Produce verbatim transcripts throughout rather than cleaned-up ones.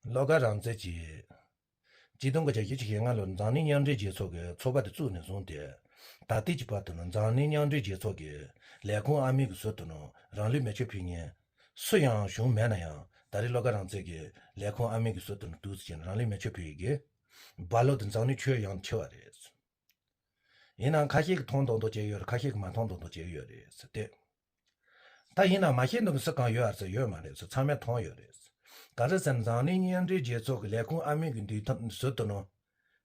བློ་དགའ་རང་བཙན་གྱིས། ཆིག་སྟོང་དགུ་བརྒྱ་བཞི་བཅུ་ཞེ་ལྔ་ལོར་འཛམ་གླིང་མཉམ་འབྲེལ་རྒྱལ་ཚོགས་ཀྱི་ཚོགས་པ་དེ་བཙུགས་ནས་བཟུང་སྟེ། ད་ལྟའི་གྱི་བར་དུ་ནི་འཛམ་གླིང་མཉམ་འབྲེལ་རྒྱལ་ཚོགས་ཀྱི་ལས་ཁུངས་ཨ་མའི་གི་ཟུར་དུ་ནི་རང་ལུས་མེ་མཆོད་ཕུལ་མཁན་སུ་ཡང་བྱུང་མེད་ན་ཡང་། ད་རེས་བློ་དགའ་རང་བཙན་གྱི་ལས་ཁུངས་ཨ་མའི་གི་ཟུར་དུ་ནི་འདུག་སེ་བྱས་ནས་རང་ལུས་མེ་མཆོད་ཕུལ་ཡི་གི་རྦ་ཀློག་དེ་འཛམ་གླིང་ཁྱོན་ཡོངས་ཆེ་བ་རེད། ཡིན་ནའང་ཁ་ཤས་ཀྱིས་མཐོང་མདོག་མདོག་བྱས་ཡོད་རེད། ཁ་ཤས་ཀྱིས་མ་མཐོང་མདོག་མདོག་བྱས་ཡོད་རེད་ཟེར་ཏེ། ད་ཡིན་ནའང་མ་ཤེས་མདོག་གི་སུ་གང་ཡོད་ཨ་ཟེར་ཡོད་མ་རེད་ཟེར། ཚང་མས་མཐོང་ཡོད་རེད་ཟེར། ག་རེ་ཟེར་ན་འཛམ་གླིང་མཉམ་འབྲེལ་རྒྱལ་ཚོགས་ཀྱི་ལས་ཁུངས་ཨ་མའི་གི་འདུས་ཐང་ཟུར་དུ་ནོ།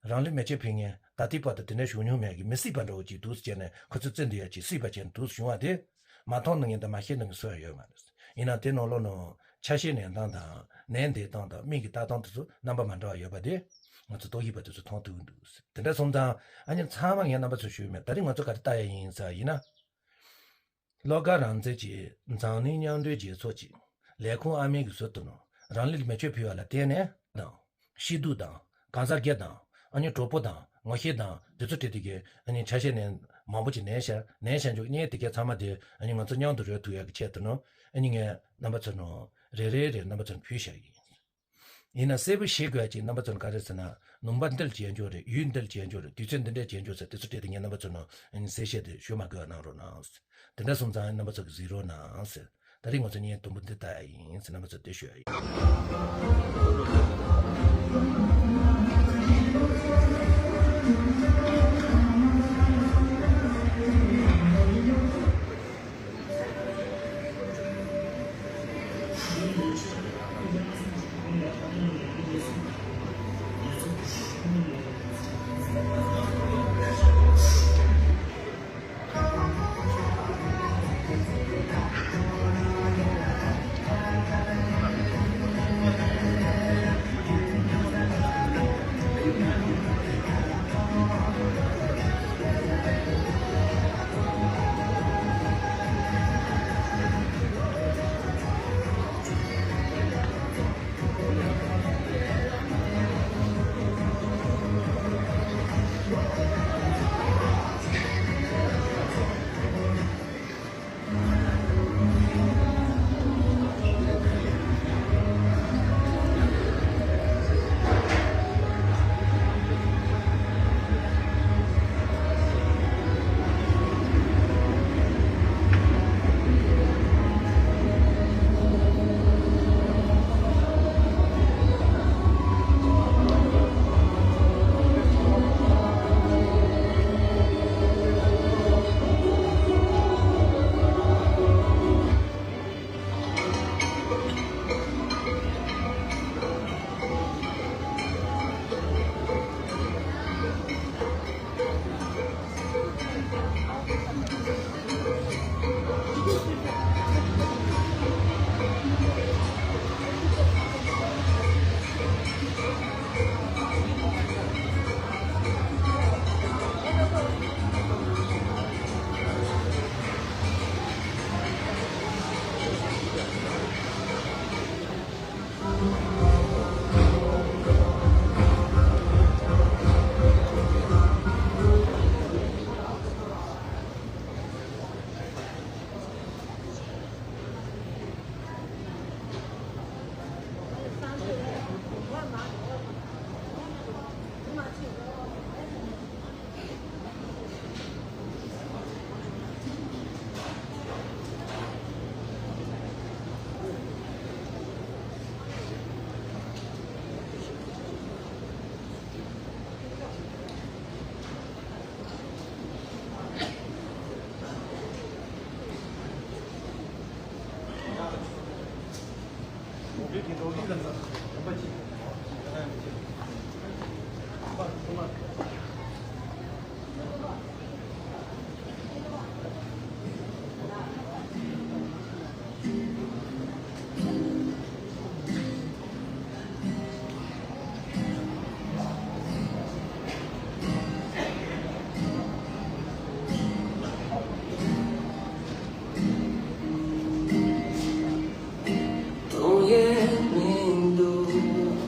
རང་ལུས་མེ་མཆོད་ཕུལ་མཁན་ད་ལྟའི་བར་དུ་དེ་འདྲ་བྱུང་མྱོང་མེད་ཀྱི་མི་སྲིད་པ་འདྲ་བོ་ཅིག་འདུག་སེ་བྱས་ནས་ཁོ་ཚོས་བརྩི་འདོད་ཡ་ཅིག་སྲིད་པ་བྱས་ནས་འདུག་སེ་བྱུང་བ་དེ། མ་མཐོང་མདོག་མཁན་དང་མ་ཤེས་མདོག་མཁན་སུ་ཡང་ཡོད་མ་རེད། ཡིན་ན་དེ་ནང་ལོགས་ནང་ཆ་ཤས་ལེན་སྟངས་དང་ནད་འདེད་སྟངས་དང་མི་གི་ལྟ་སྟངས་དེ་ཚོ་རྣམ་པ་མ་འདྲ་བ་ཡོད་པ་དེ་ང་ཚོ་རྟོག་ཞིབ་པ་དེ་ཚོས་མཐོང་ཐུབ་ཀྱི་འདུག་དེ་འདྲ་སོང་ཙང་ཨ་ནི་ཚང་མ་ངས་རྣམ་པ་ཚོར་ཞུས་མེད། ད་རེས་ང་ཚོ་ག་རེ་ལྟ་ཡ་ཡིན་ཟེར་ཡིན་ན། བློ་དགའ་རང་བཙན་གྱིས་འཛམ་གླིང་མཉམ་འབྲེལ་རྒྱལ་ཚོགས་ཀྱི་ལས་ཁུངས་ཨ་མའི་གི་ཟུར་དུ་ནང་རང་ལུས་མེ་མཆོད་ཕུལ་བ་ལ་བརྟེན་ནས་དང་། སྐྱིད་སྡུག་དང་། གང་ཟག་སྒེར་དང་། ཨ་ནི་གྲོགས་པོ་དང་། ངོ་ཤེས་དང་། དེ་ཚོ་བྲིས་དེ་གའི་ཨ་ནི་ཆ་ཤས་ནས་མང་པོ་ཅིག་ལེན་བཞག་ལེན་བཞག་འཇུག་ནས་དེ་གའི་ཚང་མ་དེ་ཨ་ནི་ང་ཚོ་མཉམ་དུ་རོལ་ཐུབ་ཡག་གི་ཆེད་དུ་ནང་ཨ་ནི་ངས་རྣམ་པ་ཚོ་ནང་རེ་རེ་རེ་རྣམ་པ་ཚོར་ཕུལ་བཞག་ཡིན། ཡིན་ན་གསལ་པོ་ཤེས་དགོས་ཡག་ཅིག་རྣམ་པ་ཚོར་ག་རེ་ཟེར་ན། ནུམ་པ་འདི་ལ་བྱས་འཇོག་རེད། ཡུན་འདི་ལ་བྱས་འཇོག་རེད། དུས་ཚོད་འདི་འདྲ་བྱས་འཇོག་ཟེར་དེ་ཚོ་བྲིས་དེ་ངས་རྣམ་པ་ཚོ་ནང་ཨ་ནི་གསལ་བཤད་དེ་ཞུ་མ་དགོས་གནང་རོགས་གནང་། དེ་འདྲ་སོང་ཙང་རྣམ་པ་ཚོ་གི་གཟིགས་རོགས་གནང་ཟེར། ད་རེས་ང་ཚོ་བརྙན་དུམ་བུ་འདི་ལྟ་ཡ་ཡིན་ཟེར་རྣམ་པ་ཚོ་དེ་ཞུ་ཡ་ཡིན།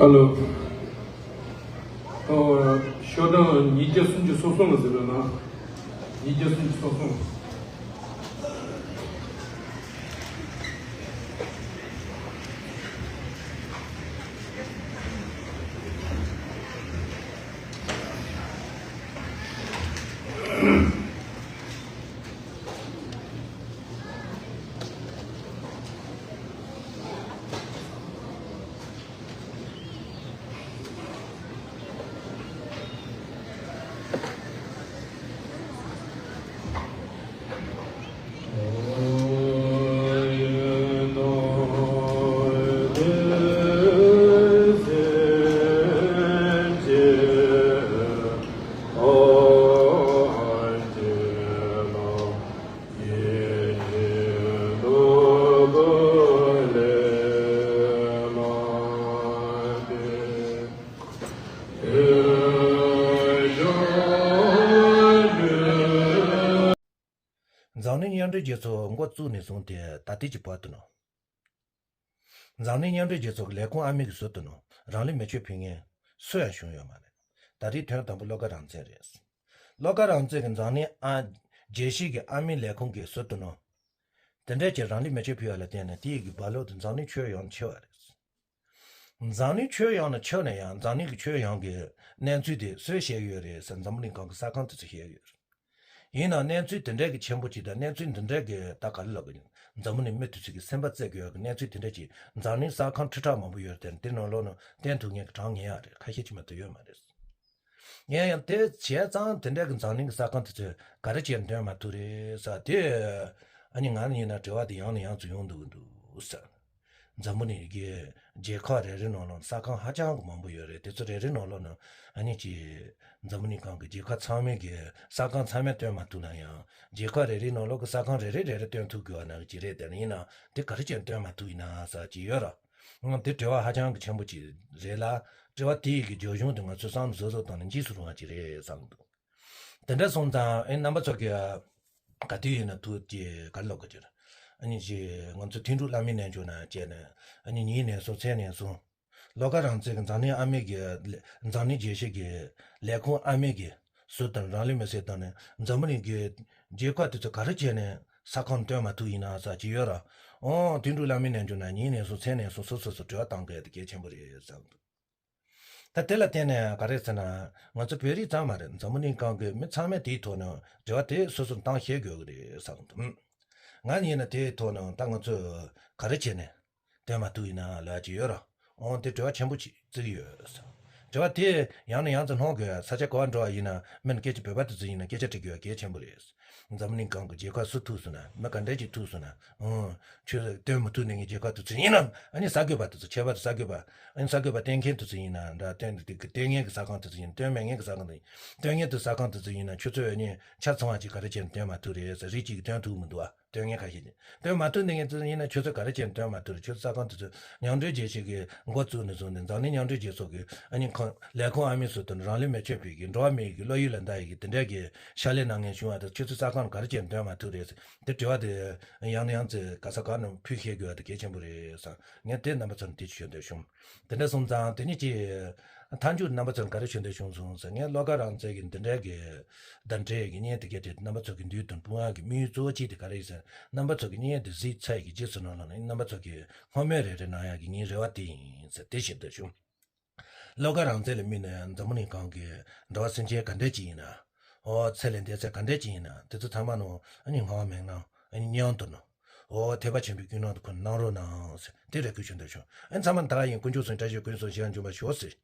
ཧ་ལོ། ཨོ། ཤོག་གྲངས་ཉིས་བརྒྱ་སུམ་ཅུ་སོ་གསུམ་ལ་ཟེར་རོགས་གནང་། ཉིས་བརྒྱ་སུམ་ཅུ་སོ་གསུམ། འཛམ་གླིང་མཉམ་འབྲེལ་རྒྱལ་ཚོགས་འགོ་བཙུགས་ནས་བཟུང་སྟེ་ད་ལྟའི་གི་བར་དུ་ནོ། འཛམ་གླིང་མཉམ་འབྲེལ་རྒྱལ་ཚོགས་ཀྱི་ལས་ཁུངས་ཨ་མི་གི་ཟུར་དུ་ནོ། རང་ལུས་མེ་མཆོད་ཕུལ་མཁན་སུ་ཡང་བྱུང་ཡོད་མ་རེད། ད་རེས་དོན་དམ་པ་བློ་དགའ་རང་བཙན་རེད། བློ་དགའ་རང་བཙན་གྱི་འཛམ་གླིང་ཨ་རྒྱལ་སྤྱི་གི་ཨ་མི་ལས་ཁུངས་ཀྱི་ཟུར་དུ་ནོ། དེ་འདྲས་ཀྱི་རང་ལུས་མེ་མཆོད་ཕུལ་བ་ལ་བརྟེན་ནས་དེའི་གི་རྦ་ཀློག་དེ་འཛམ་གླིང་ཁྱོན་ཡོངས་ནས་ཁྱབ་པ་རེད། འཛམ་གླིང་ཁྱོན་ཡོངས་ནས་ཁྱབ་ན་ཡང་འཛམ་གླིང་གི་ཁྱོན་ཡོངས་ཀྱི་གནས་ཚུལ་དེ་སུས་བཤད་ཡོད་རེད་ཟེར་འཛམ་བུ་གླིང་སྒང་གི་གསར་ཁང་དེ་ཚོས་བཤད་ཡོད་རེད། ཡིན་ནའང་གནས་ཚུལ་དེ་འདྲས་ཀྱི་ཆེན་པོ་ཅིག་དང་གནས་ཚུལ་འདི་འདྲས་ཀྱི་ད་ག་ལེ་ལབ་ཀྱི་འཛམ་བུ་གླིང་མི་དེ་ཚོས་ཀྱི་སེམས་པ་རྩེ་དགོས་ཀྱི་གནས་ཚུལ་དེ་འདྲས་ཀྱི་འཛམ་གླིང་གསར་ཁང་ཁྲི་ཕྲག་མང་པོ་ཡོད་རེད་དེ་དེ་ནང་ལོགས་ནང་བསྟན་ཐུབ་མཁན་གྱི་གྲངས་ངེས་ཡག་རེད། ཁ་ཤས་ཅིག་མ་གཏོགས་ཡོད་མ་རེད། ཡིན་ཡང་དེ་བྱས་ཙང་དེ་འདྲ་གི་འཛམ་གླིང་གི་གསར་ཁང་དེ་ཚོས་ག་རེ་བྱས་འདོན་མ་ཐུབ་རེད་ཟེར་དེ། ཨ་ནི་ང་ནི་ཡིན་ན་དྲི་བ་དེ་ཡང་ནས་ཡང་དུ་ཡོང་འདུག་གི་འདུག་ཟེར། འཛམ་བུ་གླིང་གི་རྒྱལ་ཁབ་རེ་རེ་ནང་ལ་གསར་ཁང་ཧ་ཅང་གི་མང་པོ་ཡོད་རེད། དེ་ཚོ་རེ་རེ་ནང་ལོགས་ན་ཨ་ནི་ཅི་འཛམ་བུ་གླིང་སྒང་གི་རྒྱལ་ཁབ་ཚང་མའི་གི་གསར་ཁང་ཚང་མས་སྟོན་མ་ཐུབ་ན་ཡང་རྒྱལ་ཁབ་རེ་རེའི་ནང་ལོགས་གི་གསར་ཁང་རེ་རེ་རེ་རེ་སྟོན་ཐུབ་དགོས་པ་ནང་གི་ཅི་རེད། དེ་ཡིན་ན་དེ་ག་རེ་བྱས་སྟོན་མ་ཐུབ་ཡིན་ན་ཟེར་ཅི་ཡོད་ར། ཨང་། དེ་དྲི་བ་ཧ་ཅང་གི་ཆེན་པོ་ཅིག་རེད་ལ། དྲི་བ་དེ་ཡི་གི་རྒྱབ་ལྗོངས་དེ་ང་ཚོས་བསམ་བཟོ་བཟོ་བཏང་ནས་འཇིགས་སུ་རུང་བ་ཅིག་རེད་བསམ་འདུག་དེ་འདྲ་སོང་ཙང་ཨེ་རྣམ་པ་ཚོ་གི་ག་དུས་ཡིན་ན་ཐུག་ཅེས་ག་ལབ་གི་ཅིག་ཨ་ནི་ཅིག་ང་ཚོ་དོན་གྲུབ་བླ་མའི་རྣལ་འབྱོར་ན་བྱས་ནས་ཨ་ནི་ཉིན་ནས་བཟུང་མཚན་ནས་བཟུང་། བློ་དགའ་རང་བཙན་གྱི་འཛམ་གླིང་ཨ་མེས་ཀྱི་འཛམ་གླིང་རྒྱལ་སྤྱི་གི་ལས་ཁུངས་ཨ་མེས་ཀྱི་ཟུར་དང་རང་ལུས་མེར་སྲེག་བཏང་ནས་འཛམ་བུ་གླིང་གི་རྒྱལ་ཁབ་དེ་ཚོ་ག་རེ་བྱས་ནས་ས་ཁང་བཏོན་མ་ཐུབ་ཡིན་ན་ཟེར་གྱི་ཡོད་ར། ཨོ་དོན་གྲུབ་བླ་མའི་རྣལ་འབྱོར་ན་ཉིན་ནས་བཟུང་མཚན་ནས་བཟུང་སོ་སོ་སོ་དྲི་བ་བཏང་དགོས་ཡ་དེ་གལ་ཆེན་པོ་རེད་བསམ་འདུག་ད་དེ་ལ་བརྟེན་ནས་ག་རེ་ཟེར་ན། ང་ཚོ་བོད་རིགས་ཙམ་མ་རེད། འཛམ་བུ་གླིང་སྒང་གི་མི་ཚང་མས་དེའི་ཐོག་ནས་དྲི་བ་དེ་སོ་སོར་བཏང་ཤེས་དགོས་ཀྱི་རེད་བསམ་འདུག་ང་ཡིན་ན་དེའི་ཐོག་ནས་ད་ང་ཚོས་ག་རེ་བྱས་ནས་བཏོན་མ་ཐུབ་ཡིན་ན་ལབ་ཀྱི་ཡོད་ར། འོང་དེ་དྲི་བ་ཆེན་པོ་ཅིག་བརྩི་གི་ཡོད། དྲི་བ་དེ་ཡང་ནས་ཡང་དུ་སློང་དགོས། ས་ཆ་ག་པར་འགྲོ་བ་ཡིན་ན་མིན་སྐད་ཆ་བོད་པ་དེ་ཚོ་ཡིན་ན་སྐད་ཆ་དྲི་དགོས་པ་གལ་ཆེན་པོ་རེད། འཛམ་གླིང་སྒང་གི་རྒྱལ་ཁབ་སུ་ཐུག་སོང་ན་མི་ག་འདྲ་ཅིག་ཐུག་སོང་ན། ཨང་། ཁྱོད་བཏོན་མི་ཐུབ་ནས་ངའི་རྒྱལ་ཁབ་དེ་ཚོ་ཡིན་ན་ཨ་ནི་གསར་འགོད་པ་དེ་ཚོ་ཁྱད་པར་དུ་གསར་འགོད་པ་ཨ་ནི་གསར་འགོད་པ་བཏོན་མཁན་དེ་ཚོ་ཡིན་ན་འདྲ། བཏོན་དེ་གི་བཏོན་མཁན་གྱི་ས་ཁང་དེ་ཚོ་ཡིན་ན་བཏོན་མེད་མཁན་གྱི་ས་ཁང་དེ་ཡིན། བཏོན་མཁན་དེ་ས་ཁང་དེ་ཚོ་ཡིན་ན་ཁྱོད་ཚོས་ཨ་ནི་ཆ་ཚང་བ་ཅིག་ག་རེ་བྱས་ནས་བཏོན་མ་ཐུབ་རེད་ཟེར། རིགས་གཅིག་གིས་བཏོན་ཐུབ་མི་འདུག་ཨ། བཏོན་མཁན་ཁ་ཤས་ཀྱིས་བཏོན་མ་ཐུབ་ནས་ངས་ཡིན་ན་ཁྱོད་ཚོས་ག་རེ་བྱས་ནས་བཏོན་མ་ཐུབ་རེད། ཁྱོད་ཚོ་ས་ཁང་དེ་ཚོ་མཉམ་འབྲེལ་རྒྱལ་སྤྱི་གི་འགོ་བཙུགས་ནས་བཟུང་ནས་འཛམ་གླིང་མཉམ་འབྲེལ་རྒྱལ་ཚོགས་ཀྱི་ཨ་ནི་ཁང་ལས་ཁུངས་ཨ་མི་ཚོ་དང་རང་ལུས་མེ་མཆོད་པའི་གི་འགྲོ་བ་མིའི་གི་བློ་ཡུལ་ལ་འདའ་ཡི་གི་དེ་འདྲའི་གི་ཕྱག་ལས་གནང་མཁན་བྱུང་བ་དང་ཁྱོད་ཚོ་ས་ཁང་ག་རེ་བྱས་ནས་བཏོན་མ་ཐུབ་རེད་ཟེར། དེ་དྲི་བ་དེ་ཡང་ནས་ཡང་ཚེ་ག་ས་ག་ནས་ཕུལ་ཤེས་དགོས་པ་དེ་གལ་ཆེན་པོ་རེད་བསམ། ངས་དེ་རྣམ་པ་ཚོར་དེ་ཞུ་འདོད་བྱུང་། དེ་འདྲ་སོང་ཙང་དེ་ནས་ཀྱི་མཐའ་མཇུག་རྣམ་པ་ཚོར་ག་རེ་ཞུ་འདོད་བྱུང་སོང་ཟེར། ངས་བློ་དགའ་རང་བཙན་གྱི་འདི་འདྲའི་གི་བརྡ་འགྲེལ་གྱི་བརྙན་དེ་གའི་དེ་རྣམ་པ་ཚོ་གི་མདུན་དུ་སྤུངས་ཡག་གི་དམིགས་ཡུལ་གཙོ་བོ་གཅིག་དེ་ག་རེ་ཡིན་ཟེར། རྣམ་པ་ཚོ་གི་བརྙན་དེ་གཟིགས་ཚར་ཡི་གི་རྗེས་སུ་ནང་ལ་ནི་རྣམ་པ་ཚོ་གི་སྔོན་མའི་རེ་རེ་གནང་ཡག་གི་ངའི་རེ་བ་དེ་ཡིན་ཟེར་དེ་ཞུ་འདོད་བྱུང་། བློ་དགའ་རང་བཙན་ལ་དམིགས་ནས་འཛམ་བུ་གླིང་སྒང་གི་འགྲོ་བ་སེམས་ཅན་ག་འདྲས་ཅིག་ཡིན་ན། ཨོ་ཚེ་ལས་འདས་ཚད་ག་འདྲས་ཅིག་ཡིན་ན་དེ་ཚོ་ཚང་མ་ནང་ཨ་ནི་སྔ་བ་མེད་ན་ཨ་ནི་མཉམ་དུ་ནང་། ཨོ་ཐེག་པ་ཆེན་པོའི་ཀུན་སློང་དུ་ཁོ་གནང་རོགས་གནང་ཟེར་དེ་རེ་སྐུལ་ཞུ་འདོད་བྱུང་། ཨ་ནི་ཚང་མ་ད་ག་ཡིན། དཀོན་མཆོག་གསུམ་བཀྲ་ཤིས་ཀུན་སོང་ཞིང་འཇོམས་པར་ཤོག་ཟེར།